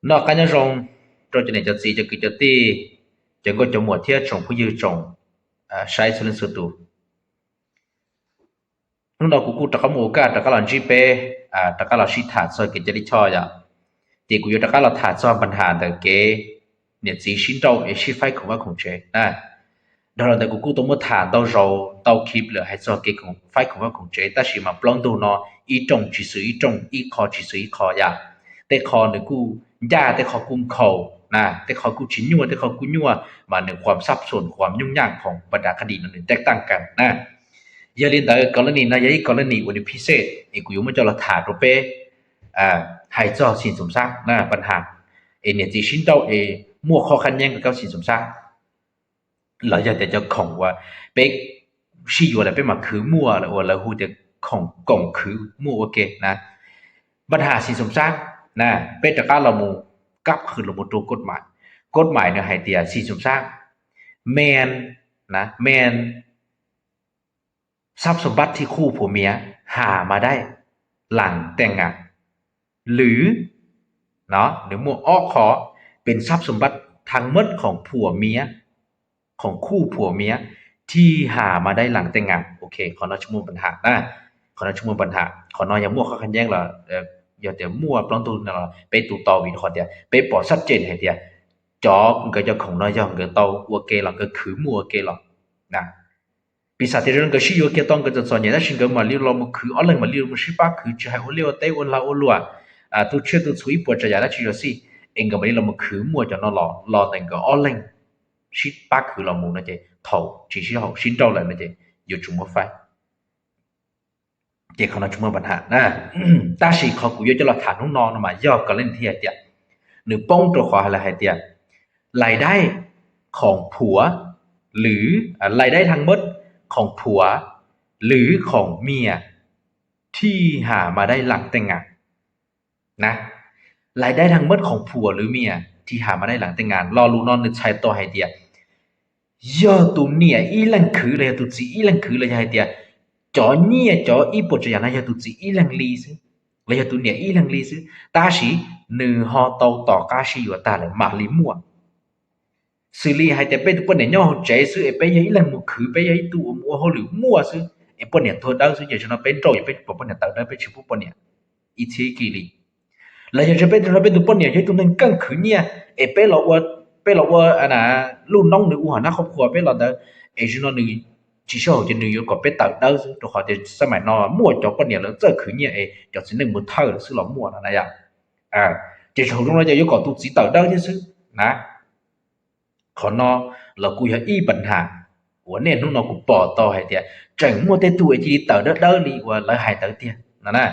Noj qab nyob zoo rau cov niam cov txiv, cov kwv cov tij, cov nkauj cov muam thiab tsoom phooj ywg tsoom saib txhua leej txhua tus. Hnub no kuv kuj rov qab muaj ua kaj rov qab los ntsib peb, rov qab los sib tham txog kev cai lij choj yom. Ces kuv yuav rov qab los tham txog npa nham ntawm kev niam txiv sib nrauj es sib faib khoom vaj khoom tsev na. Dhau los ntawd kuv kuj tau muab tham ntau zaus ntau clip lawm hais txog kev faib khoom vaj khoom tsev, tab sis mas plaub ntug no ib rooj tsis xws ib rooj, ib qho tsis xws ib qho yom. Tej qho nws kuj ncaj, tej qho kuj nkhaus na, tej qho kuj tsis nyuaj, tej qho kuj nyuaj, mas nws khuam xab xum khuam nyooj nyaj khoom npa dav qha dim no nws tej taaj kas na. Yog li ntawd kos leej nis no yog ib kos leej nis uas nws phij xej es kuv yuav muab coj los tham rau peb hais txog xim xoom xab na, npa nham es niam txiv sib nrauj es muaj qhov qhab nyeeb rau kab xim xoom xab, los yog tias cov khoom uas peb sib yuav lawm peb mam khwv muaj lawm uas lawv hu tias khoom koom khwv muaj ua ke na. Npa nham xim xoom xab na, peb rov qab los mus kab qhwv los mus rau kod mais. Kod mais nws hais tias xim xoom xab, men, na, men ทรัพย์สมบัติที่คู่ผัวเมีย หามาได้หลังแต่งงาน หรือ no nws muaj ob qho, เป็นทรัพย์สมบัติทั้งหมดของผัวเมีย ของคู่ผัวเมีย ที่หามาได้หลังแต่งงาน. Ok, qhov no tsis muaj npa nham na, qhov no tsis muaj npa nham, qhov no yog muaj qhov qhab nyeeb los yog tias muaj plaub ntug no los peb tu tau vim rau qhov tias peb pom xab cees hais tias cov nkawd cov khoom no yog nkawd tau ua ke los nkawd khwv muaj ua ke los na. Piv xam tias zoo nkawd sib yuav kiag tau nkawd txom txom nyem tab sis nkawd mam li los mus khwv, ob leeg mam li los mus sib pab khwv tsis hais ua liaj ua teb ua lag ua luam, tu tsiaj tu txhu ib puas tsav yam dab tsi los xij, es nkawd mam li los mus khwv muaj cov no los los ntawm nkawd ob leeg sib pab khwv los mus no ces thaum tsis sib haum sib nrauj lawm no ces yuav tsum muaj faib. Ces qhov no tsis muaj npa nham na. Tab sis qhov kuv yuav coj los tham hnub no no mas yog kos leej nis thiaj hais tias nws poob rau qhov lawv hais tias รายได้ของผัว หรือ รายได้ทั้งหมดของผัว หรือของเมีย ที่หามาได้หลังแต่งงาน นะ รายได้ทั้งหมดของผัวหรือเมีย ที่หามาได้หลังแต่งงาน lo lus no nws txhais tau hais tias yog tus niam ib leeg khwv los yog tus txiv ib leeg khwv los yog hais tias cov nyiaj cov ib puas tsav yam no yog tus txiv ib leeg li xwb los yog tus niam ib leeg li xwb, tab sis nws ho tau tom qab sib yuav tag lawm mam li muaj. Xws li hais tias peb tus poj niam nyob hauv tsev xwb es peb yog ib leeg mus khwv, peb yog ib tug uas mus ua hauj lwm muaj xwb es poj niam tuag dawb xwb, ces zaum no peb nrauj ces peb pom poj niam tawv dawb peb tsis pub poj niam ib txhiab ib kis li. Los yog peb, peb tus poj niam yog ib tug neeg keej khwv nyiaj es peb los ua, peb los ua lub noob nws ua hom nab qhov khuas peb los ntawd, es zaum no nws tsis sib haum ces nws yuav kom peb tawv dawb xwb, rau qhov tias xab maim no muaj cov poj niam lawv txawj khwv nyiaj es cov txiv neej mus thawj lawv xwb los muaj no na yom. Ces zaum no ces yuav kom tus txiv tawv dawb thiab xwb na. Qhov no los kuj yog ib npa nham uas niaj hnub no kuv pom tau hais tias tseem muaj tej tug es cia li tawv dawb dawb li uas lawv hais ntawd tiag no na.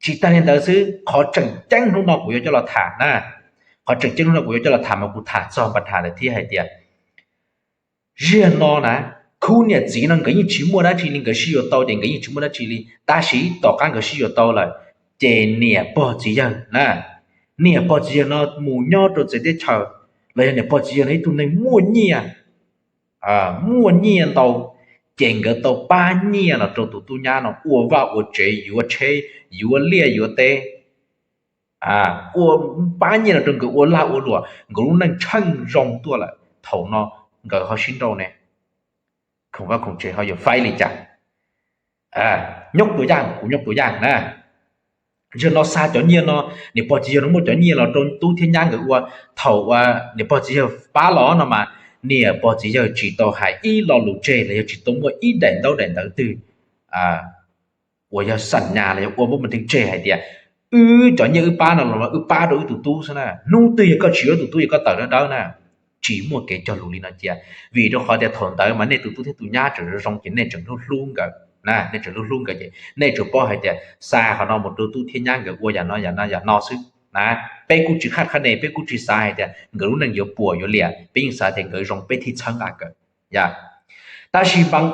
Tsis tas li ntawd xwb, qhov tseem ceeb hnub no kuv yuav coj los tham na, qhov tseem ceeb hnub no kuv yuav coj los tham mas kuv tham txog npa nham lawm thiab hais tias ziag no na, khub niam txiv no nkawd yeej tsis muaj dab tsi li, nkawd sib yuav tau ces nkawd yeej tsis muaj dab tsi li, tab sis tom qab nkawd sib yuav tau lawm ces niam pog txiv yawg na, niam pog txiv yawg no mus nyob rau txawv teb chaws los yog niam pog txiv yawg no ib tug neeg muaj nyiaj, muaj nyiaj ntau, ces nkawd tau pab nyiaj los rau tus tub nyab no ua vaj ua tsev, yuav tsheb, yuav liaj yuav teb, ua, pab nyiaj los rau nkawd ua lag ua luam, nkawd lub neej tsheej zoo tuaj lawm, thaum no nkawd ho sib nrauj ne, khoom vaj khoom tsev ho yuav faib li cas? Nyob tua yaj, kuv nyob tua yaj na. Zaum no xa cov nyiaj no, niam pog txiv yawg no muaj cov nyiaj los rau tub thiab nyab nkawd ua, thaum uas niam pog txiv yawg pab los no mas niam pog txiv yawg tsis tau hais ib lo lus tseg los yog tsis tau muaj ib daim ntaub daim ntawv twg uas yog xam nyas los yog ua npauj npa teej tseg hais tias wb cov nyiaj wb pab no los wb pab rau wb tus tub xwb na, hnub twg yog koj tsis yuav tus tub yog koj tawv dawb dawb na. Tsis muaj kev cog lus li no cia, vim rau qhov tias thaum ntawd mas nej tus tub thiab tus nyab tseem zoo ces nej tseem hlub hlub nkawd na, nej tseem hlub hlub nkawd ces nej tsuas paub hais tias xa qhov no mus rau tub thiab nyab nkawd ua yam no yam no yam no xwb na. Peb kuj tsis khaj qha ne, peb kuj tsis xav hais tias nkawd lub neej yuav puas yuav liam, peb yeej xav tias nkawd zoo peb thiaj txhawb nqa nkawd. Tab sis npaj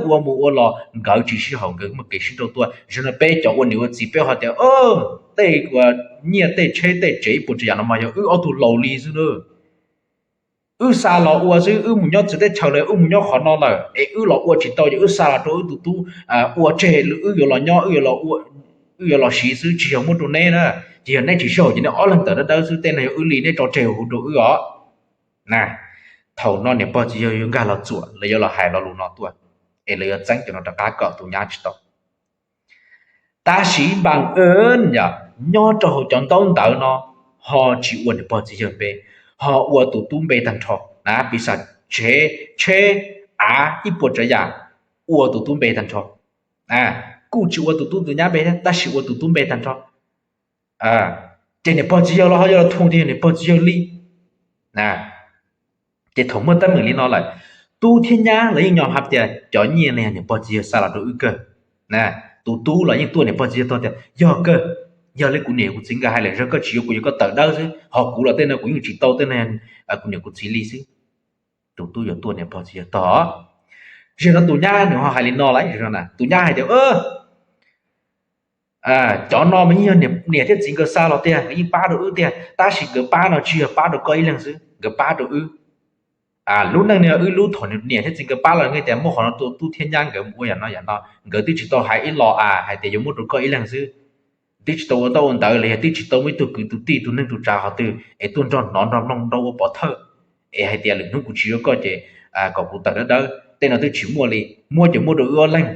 ua mus ua los nkawd tsis sib haum, nkawd muaj kev sib nrauj tuaj. Zaum no peb cov ua niam ua txiv peb ho tias tej uas nyiaj tej tsheb tej tsev ib puas tsav yam no mas yog wb ob tug laus li xwb na. Wb xa los ua xwb, wb mus nyob txawv teb chaws lawm, wb mus nyob qhov no lawm es wb los ua tsis tau ces wb xa los rau wb tus tub ua tseg, wb yuav los nyob wb yuav los ua wb yuav los siv xwb, tsis yog muab rau neb na. Ces yog neb tsis sib haum ces neb ob leeg tawm dawb dawb xwb, tej no yog wb li, neb tso tseg huv rau wb os. Na, thaum no niam pog txiv yawg yuav nkag los txuam, lawv yuav los hais lo lus no tuaj, es lawv yuav txeeb cov no rov qab kom tus nyab tsis tau. Tab sis npam yom, nyob rau hauv cov ntaub ntawv no ho tsis ua niam pog txiv yawg npe, ho ua tus tub npe tag nrho na. Piv xam tsheb, tsheb, av, ib puas tsav yam ua tus tub npe tag nrho. Kuj tsis ua tus tub tus nyab npe thiab, tab sis ua tus tub npe tag nrho. Ces niam pog txiv yawg los ho yuav los thu tias yog niam pog txiv yawg li. Ces thaum muaj teeb meem li no lawm, tub thiab nyab los yeej nyom hais tias cov nyiaj no yog niam pog txiv yawg xa los rau wb kawg. Tus tub los yeej tuaj niam pog txiv yawg tog tias yog kawg, yog li kuv niam kuv txiv nkawd hais lawm, yog koj tsis yuav kuv yuav koj tawm dawb xwb, ho kuv los tej no kuv yeej tsis tau tej no, kuv niam kuv txiv li xwb. Tus tub yuav tuaj niam pog txiv yawg tog. Zaum no tus nyab nws ho hais li no lawm, tus nyab hais tias cov no mas yeej yog niam thiab txiv nkawd xa los tiag, nkawd yeej pab rau wb tiag, tab sis nkawd pab no tsis yog pab rau koj ib leeg xwb, nkawd pab rau wb. Lub neej no yog wb lub, thaum niam thiab txiv nkawd pab los nqi tias muab qhov no rau tub thiab nyab nkawd mus ua yam no yam no, nkawd twb tsis tau hais ib los a hais tias yuav muab rau koj ib leeg xwb. Twb tsis tau ua ntaub ua ntawv los yog twb tsis tau muaj ib tug kwv tus tij tus neeg tus tsav qhov twg es tuaj nrog hnov nrog mloog nrog ua pov thawj es hais tias lwm hnub kuv tsis yuav koj ces kom kuv tawm dawb dawb, tej no twb tsis muaj li. Muab ces muab rau wb ob leeg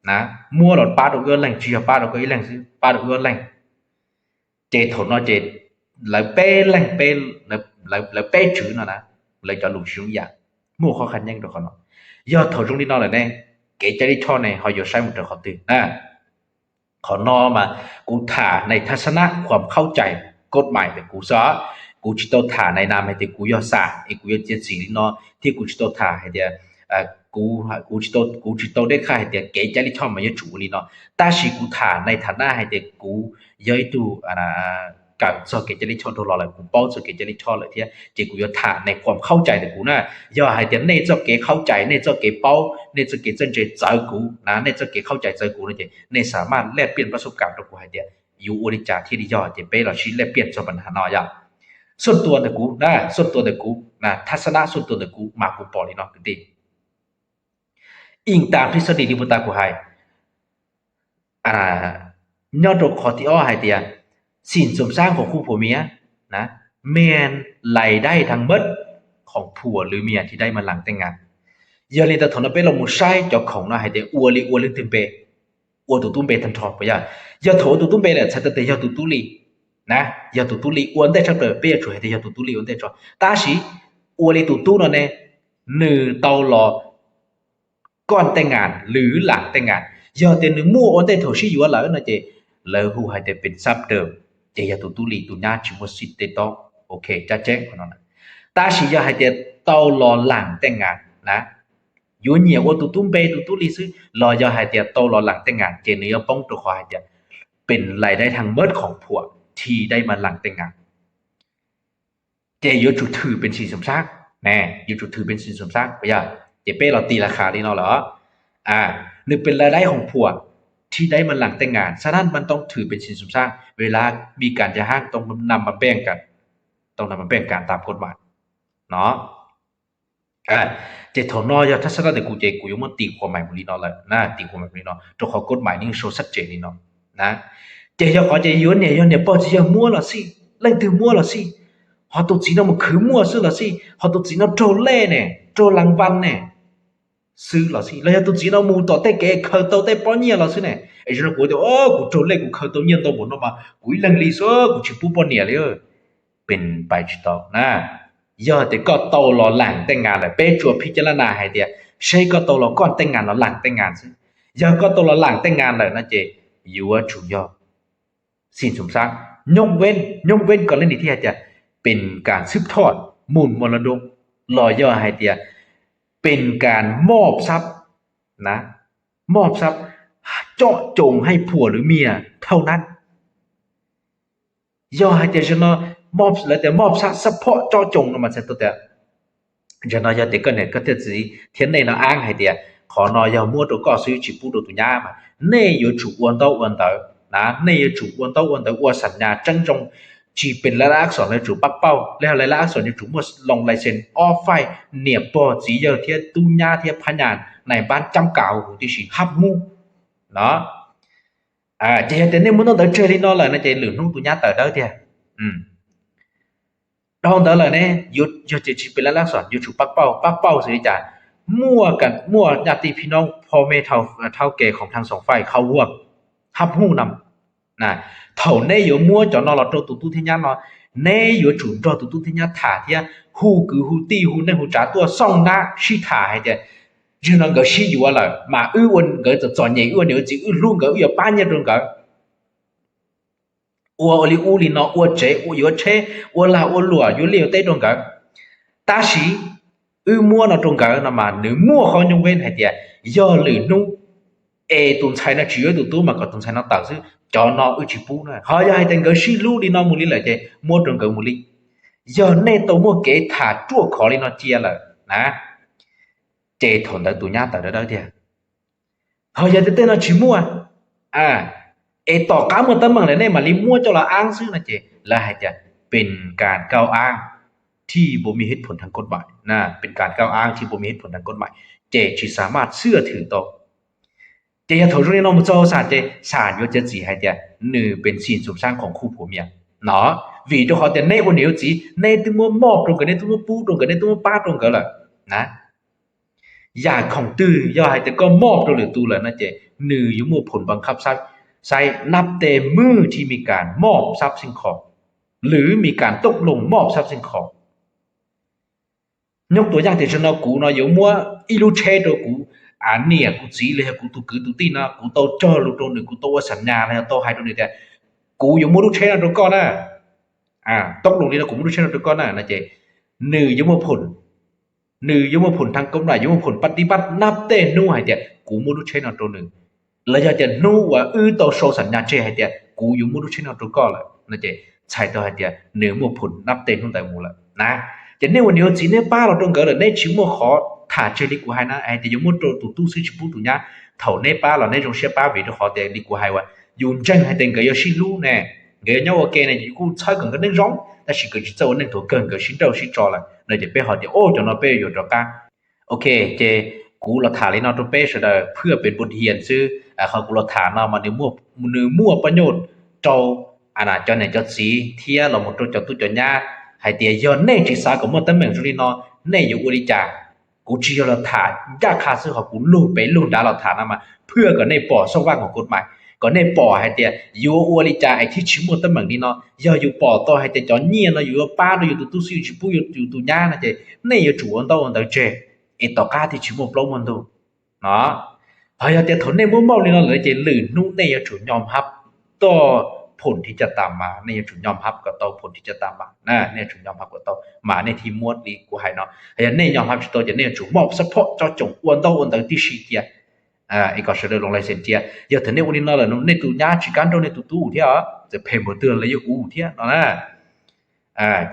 na, muab los pab rau wb ob leeg, tsis yog pab rau koj ib leeg xwb, pab rau wb ob leeg. Ces thaum no ces lawv peb leeg, lawv peb tswv no na, lawv cov lus tsis zoo ib yam, muaj qhov qha nyeeb rau qhov no. Yog thaum zoo li no lawm ne, kev cai lij choj ne ho yuav saib mus rau qhov twg na? Qhov no mas kuv thamในทัศนะความเข้าใจกฎหมาย ntawm kuv xwb, kuv tsis tau tham แนะนำ hais tias kuv yog xam es kuv yuav txiav txim li no, thiab kuv tsis tau tham hais tias, kuv tsis tau deb qha hais tias kev cai lij choj mas yuav tsum ua li no. Tab sis kuv tham ในฐานะ hais tias kuv yog ib tug kawm txog kev cai lij choj dhau los lawm, kuv paub txog kev cai lij choj lawm thiab, ces kuv yuav tham ในความเข้าใจ ntawm kuv na. Yog hais tias nej txoj kev เข้าใจ, nej txoj kev paub, nej txoj kev txawj ntse txawv kuv na, nej txoj kev เข้าใจ txawv kuv no ces nej สามารถ แลกเปลี่ยนประสบการณ์ rau kuv hais tias yuav ua li cas thiaj li yog, ces peb los sib แลกเปลี่ยน txog ปัญหา no yom. ส่วนตัว ntawm kuv na, ส่วนตัว ntawm kuv na, ทัศนะส่วนตัว ntawm kuv mas kuv pom li no kwv tij. อิงตามทฤษฎี li puag ta kuv hais, nyob rau qhov thib ob hais tias สินสมทรัพย์ของคู่ผัวเมีย นะ เป็นรายได้ทั้งหมดของผัวหรือเมียที่ได้มาหลังแต่งงาน. Yog li ntawd thaum no peb los mus saib cov khoom no hais tias ua li ua leej twg npe, ua tus tub npe tag nrho puas yog? Yog thaum ua tus tub npe lawm txhais tau tias yog tus tub li na, yog tus tub li ua ntej tshaj plaws peb yuav tsum hais tias yog tus tub li ua ntej tso. Tab sis ua li tus tub no ne, nws tau los ก่อนแต่งงาน หรือหลังแต่งงาน. Yog tias nws muaj ua ntej thaum sib yuav lawm no ces lawv hu hais tias เป็นทรัพย์เดิม, ces yog tus tub li, tus nyab tsis muaj สิทธิ์ tej tau. Ok, cab tseeb qhov no. Tab sis yog hais tias tau los หลังแต่งงาน na, yuav nyiam ua tus tub npe tus tub li xwb los yog hais tias tau los หลังแต่งงาน ces nws yuav poob rau qhov hais tias เป็นรายได้ทั้งหมดของผัวที่ได้มาหลังแต่งงาน. Ces yuav tsum thwm เป็นสินสมทรัพย์ ne, yuav tsum thwm เป็นสินสมทรัพย์ puas yog? Ces peb los tis las khas li no lawm. อ่า nws เป็นรายได้ของผัวที่ได้มาหลังแต่งงาน ฉะนั้นมันต้องถือเป็นสินสมทรัพย์ เวลามีการหย่าร้าง ต้องนำมาแบ่งกัน ต้องนำมาแบ่งกันตามกฎหมาย no. Ces thaum no yog thaj xab tab ntawm kuv ces kuv yuav muab tis khuam mais mus li no lawm na, tis khuam mais mus li no rau qhov kod mais nws sau sab ces li no na. Ces yog qhov ces yuav niam yog niam pog txiv yawg muab los xij, leej twg muab los xij, ho tus txiv no mus khwv muaj xwb los xij, ho tus txiv no raug lej ne, raug las vas ne xwb los xij, los yog tus txiv no mus tom tej kev khaws tau tej pob nyiaj los xwb ne. Es zaum no kuv tias o kuv raug lej kuv khaws tau nyiaj ntau npaum no mas kuv ib leeg li xwb kuv tsis pub poj niam li. Pes pais tsis tau na. Yog tias koj tau los las tej ngas lawm peb tsuas phij caj laj nas hais tias seb koj tau los koj tej ngas los las tej ngas xwb. Yog koj tau los las tej ngas lawm no ces yuav tsum yog xin sum xab, nyob ven, nyob ven kom leej niam thiaj hais tias pes kas xwb thoj mus mos los doo, los yog hais tias pes kas mob xab, na, mob xab coj coos hais phuam lwm mias thauj nab. Yog hais tias zaum no lawv tias mob xab xab phom coj coos no mas txhais tau tias zaum no yog tias koj niam koj txiv thiab nej no ab hais tias qhov no yog muab rau koj xwb tsis pub rau tus nyab mas nej yuav tsum ua ntaub ua ntawv na, nej yuav tsum ua ntaub ua ntawv ua xam nyas tseeb zoo, tsis pes laj laj xom lawv tsum pab pauj lawv, laj laj xom yuav tsum muaj loo lais xes ob faij, niam pog txiv yawg thiab tub nyab thiab phab nyas nais npab cab kas huv huv tib si hab hmub no. Ces yog tias nej muab ntaub ntawv tseg li no lawm no ces lwm hnub tus nyab tawm dawb tiag. Dhau ntawd lawm ne, yog ces tsis pes lab lab xom yuav tsum pab pauj, pab pauj xws li cas? Muaj, muaj nyaj tij phij noob pho me thau ke khoom thaj xoom fais khau huam hab huj no, thaum neb yuav muab cov no los rau tus tub thiab nyab no, neb yuav tsum nrog tus tub thiab nyab tham thiab hu kwv hu tij hu neej hu tsav tuaj xoj nab sib tham hais tias, yog no nkawd sib yuav lawm mas wb ua nkawd txom txom nyem, wb ua niam ua txiv wb hlub nkawd, wb yuav pab nyiaj rau nkawd, ua ua li ub li no, ua tsev ua yuav tsheb, ua lag ua luam yuav liaj yuav teb rau nkawd. Tab sis wb muab no rau nkawd no mas nws muaj qhov nyuj veeb hais tias yog lwm hnub es tus ntxhais no tsis yuav tus tub mas kom tus ntxhais no tawm xwb, cov no wb tsis pub na. Ho yog hais tias nkawd sib hlub li no mus li lawm ces muab rau nkawd mus li. Yog nej tau muaj kev tham ruaj khov li no cia lawm na, ces thaum ntawd tus nyab tawm dawb dawb tiag. Ho yog tias tej no tsis muaj, es tom qab muaj teeb meem lawm nej mam li muab coj los aab xwb no ces lawv hais tias pes kas kauj aab thij npu mij hib phoom thaj koj maim, pes kas kauj aab thij npu mij hib phoom thaj koj maim, ces tsis xav maj xwb thwm tau. Ces yog thaum zoo li no mus txog xam ces xam yuav txiav txim hais tias nws pes xim ntxum saab khoom khuj phuam mias no, vim rau qhov tias neb ua niam ua txiv neb twb muab moj rau nkawd, neb twb muab pub rau nkawd, neb twb muab pab rau nkawd lawm na. Yam khoom twg yog hais tias koj moj rau lwm tus lawm no ces nws yuav muaj phoom npa khab xab, xaib nab tej mws thij mis kas moj xab xeej kho, lwm mis kas toj loos moj xab xeej kho. Nyob tua yaj tias tseem no kuv no yuav muab ib lub tsheb rau kuv niam kuv txiv los yog kuv tus kwv tus tij no, kuv tau cog lus rau nws, kuv tau ua xam nyas los yog tau hais rau nws tias kuv yuav muab lub tsheb no rau koj na, toj loos li no kuv muab lub tsheb no rau koj na no ces nws yuav muaj phoom, nws yuav muaj phoom thaj koob na, yuav muaj phoom pab tib pab nab tej hnub hais tias kuv muab lub tsheb no rau nws, los yog tias hnub uas wb tau sau xam nyas tseg hais tias kuv yuav muab lub tsheb no rau koj lawm no ces txhais tau hais tias nws muaj phoom nab tej hnub ntawd mus lawm na. Ces nej ua niam ua txiv neb pab los rau nkawd lawm, neb tsis muaj qhov tham tseg li kuv hais na, hais tias yuav muab rau tus tub xwb tsis pub tus nyab. Thaum neb pab los neb zoo siab pab vim rau qhov tias li kuv hais uas yus ntseeg hais tias nkawd yuav sib hlub ne, nkawd yuav nyob ua ke ne, yus kuj txhawb kom nkawd neej zoo, tab sis nkawd tsis txawj ua neej, thaum kawg nkawd sib nrauj sib tso lawm no ces peb ho tias o cov no peb yuav rov qab. Ok, ces kuv los tham li no rau peb sawv daws phwj pes npu hias xwb. Qhov kuv los tham no mas nws muaj pab nyuj rau cov niam cov txiv thiab los mus rau cov tub cov nyab hais tias yog nej tsis xav kom muaj teeb meem zoo li no, nej yuav ua li cas? Kuv tsis yog los tham ncaj qha xwb, ho kuv lug pem lug nrad los tham no mas phwj kom nej pom xoj vaj kom koj maim, kom nej pom hais tias yuav ua li cas es thiaj tsis muaj teeb meem li no. Yog yus pom tau hais tias cov nyiaj no yus yuav pab rau yus tus tub xwb yus tsis pub yus tus nyab no ces nej yuav tsum ua ntaub ua ntawv tseg es tom qab thiaj tsis muaj plaub muaj ntug no. Ho yog tias thaum nej muab mauj li no lawm ces lwm hnub nej yuav tsum nyo hab tau phoom thib caj tas mas, nej yuav tsum nyo hab kom tau phoom thib caj tas mas, nej yuav tsum nyo hab kom tau mas nej thiaj muab li kuv hais no. Yog nej nyo hab tsis tau ces nej yuav tsum mauj xab phom tso coom ua ntaub ua ntawv tib si cia es kom sawv daws loo lai xees cia. Yog thaum nej ua li no lawm nej tus nyab tsis kam nrauj nej tus tub thiab, txawm phem npaum twg los yuav ua thiab no na.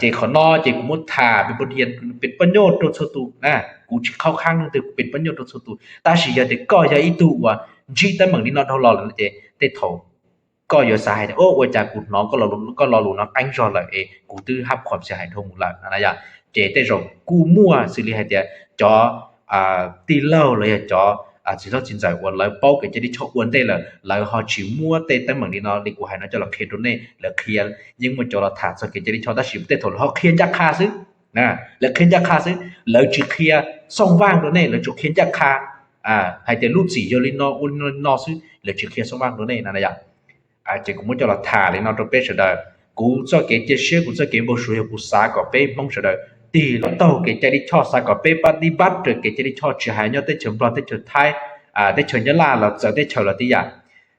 Ces qhov no ces kuv muab tham pes npu hias, pes pab nyuj rau txhua tus na. Kuv tsis qhab qhaab leej twg, pes pab nyuj rau txhua tus, tab sis yog tias koj yog ib tug uas ntsib teeb meem li no dhau los lawm no ces tej thaum koj yuav xav hais tias ua cas kuv hnov koj lo lus no qeeb zog lawm es kuv twb hab khuam xia hais dhau mus lawm no yom. Ces tej zaum kuj muaj xws li hais tias cov tij laug los yog cov txiv hlob txiv ntxawm uas lawv paub kev cai lij choj ua ntej lawm lawv ho tsis muab tej teeb meem li no li kuv hais no coj los qhia rau nej. Lawv qhia, yeej muaj cov los tham txog kev cai lij choj tab sis tej thaum lawv ho qhia ncaj qha xwb. Lawv qhia ncaj qha xwb, lawv tsis qhia xoj vaj rau nej, lawv tsuas qhia ncaj qha hais tias lub txim yog li no ua li no xwb, lawv tsis qhia xoj vaj rau nej na yom. Ces kuv muab coj los tham li no rau peb sawv daws. Kuv txoj kev cia siab, kuv txoj kev npau suav yog kuv xav kom peb Hmoob sawv daws tig los taug kev cai lij choj, xav kom peb pab tib pab raws kev cai lij choj, tsis hais nyob teb chaws Nplog, teb chaws Thaib, teb chaws Nyab Laj los txawm teb chaws los tib yam.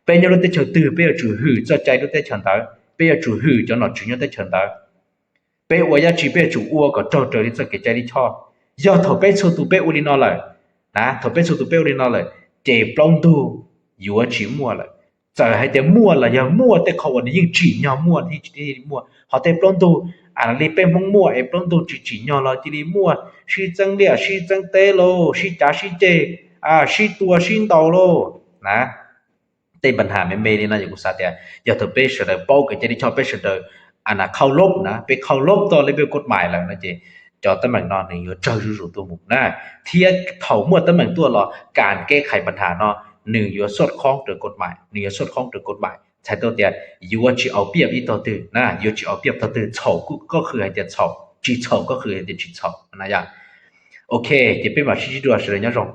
Peb nyob lub teb chaws twg peb yuav tsum hwm txoj cai lub teb chaws ntawd, peb yuav tsum hwm cov nom tswv nyob teb chaws ntawd. Peb ua dab tsi peb yuav tsum ua kom raug raws li txoj kev cai lij choj. Yog thaum peb txhua tus peb ua li no lawm, na thaum peb txhua tus peb ua li no lawm, ces plaub ntug yuav tsis muaj lawm. Txawm hais tias muaj los yog muaj tej qhov uas nws yeej tsim nyog muaj thiaj li muaj, ho tej plaub ntug li peb Hmoob muaj es plaub ntug tsis tsim nyog los cia li muaj, sib txeeb liaj sib txeeb teb lauj, sib cav sib ceg, sib tua sib ntaus lauj na. Tej npa nham me me li no yog kuv xav tias yog thaum peb sawv daws paub kev cai lij choj, peb sawv daws na khauj lob na, peb khauj lob txog li peb koj maim lawm no ces cov teeb meem no nws yuav tsawg zuj zus tuaj mus na. Thiab thaum muaj teeb meem tuaj los kas keb qhais npa nham no nws yuav soj qhoob raws kod mais, nws yuav soj qhoob raws kod mais, txhais tau tias yuav tsis au piaj ib tog twg na, yuav tsis au piaj tog twg, txhaum koj qw hais tias txhaum, tsis txhaum koj qw hais tias tsis txhaum na yom. Ok, ces peb mam sib ntsib dua, sawv daws nyob zoo.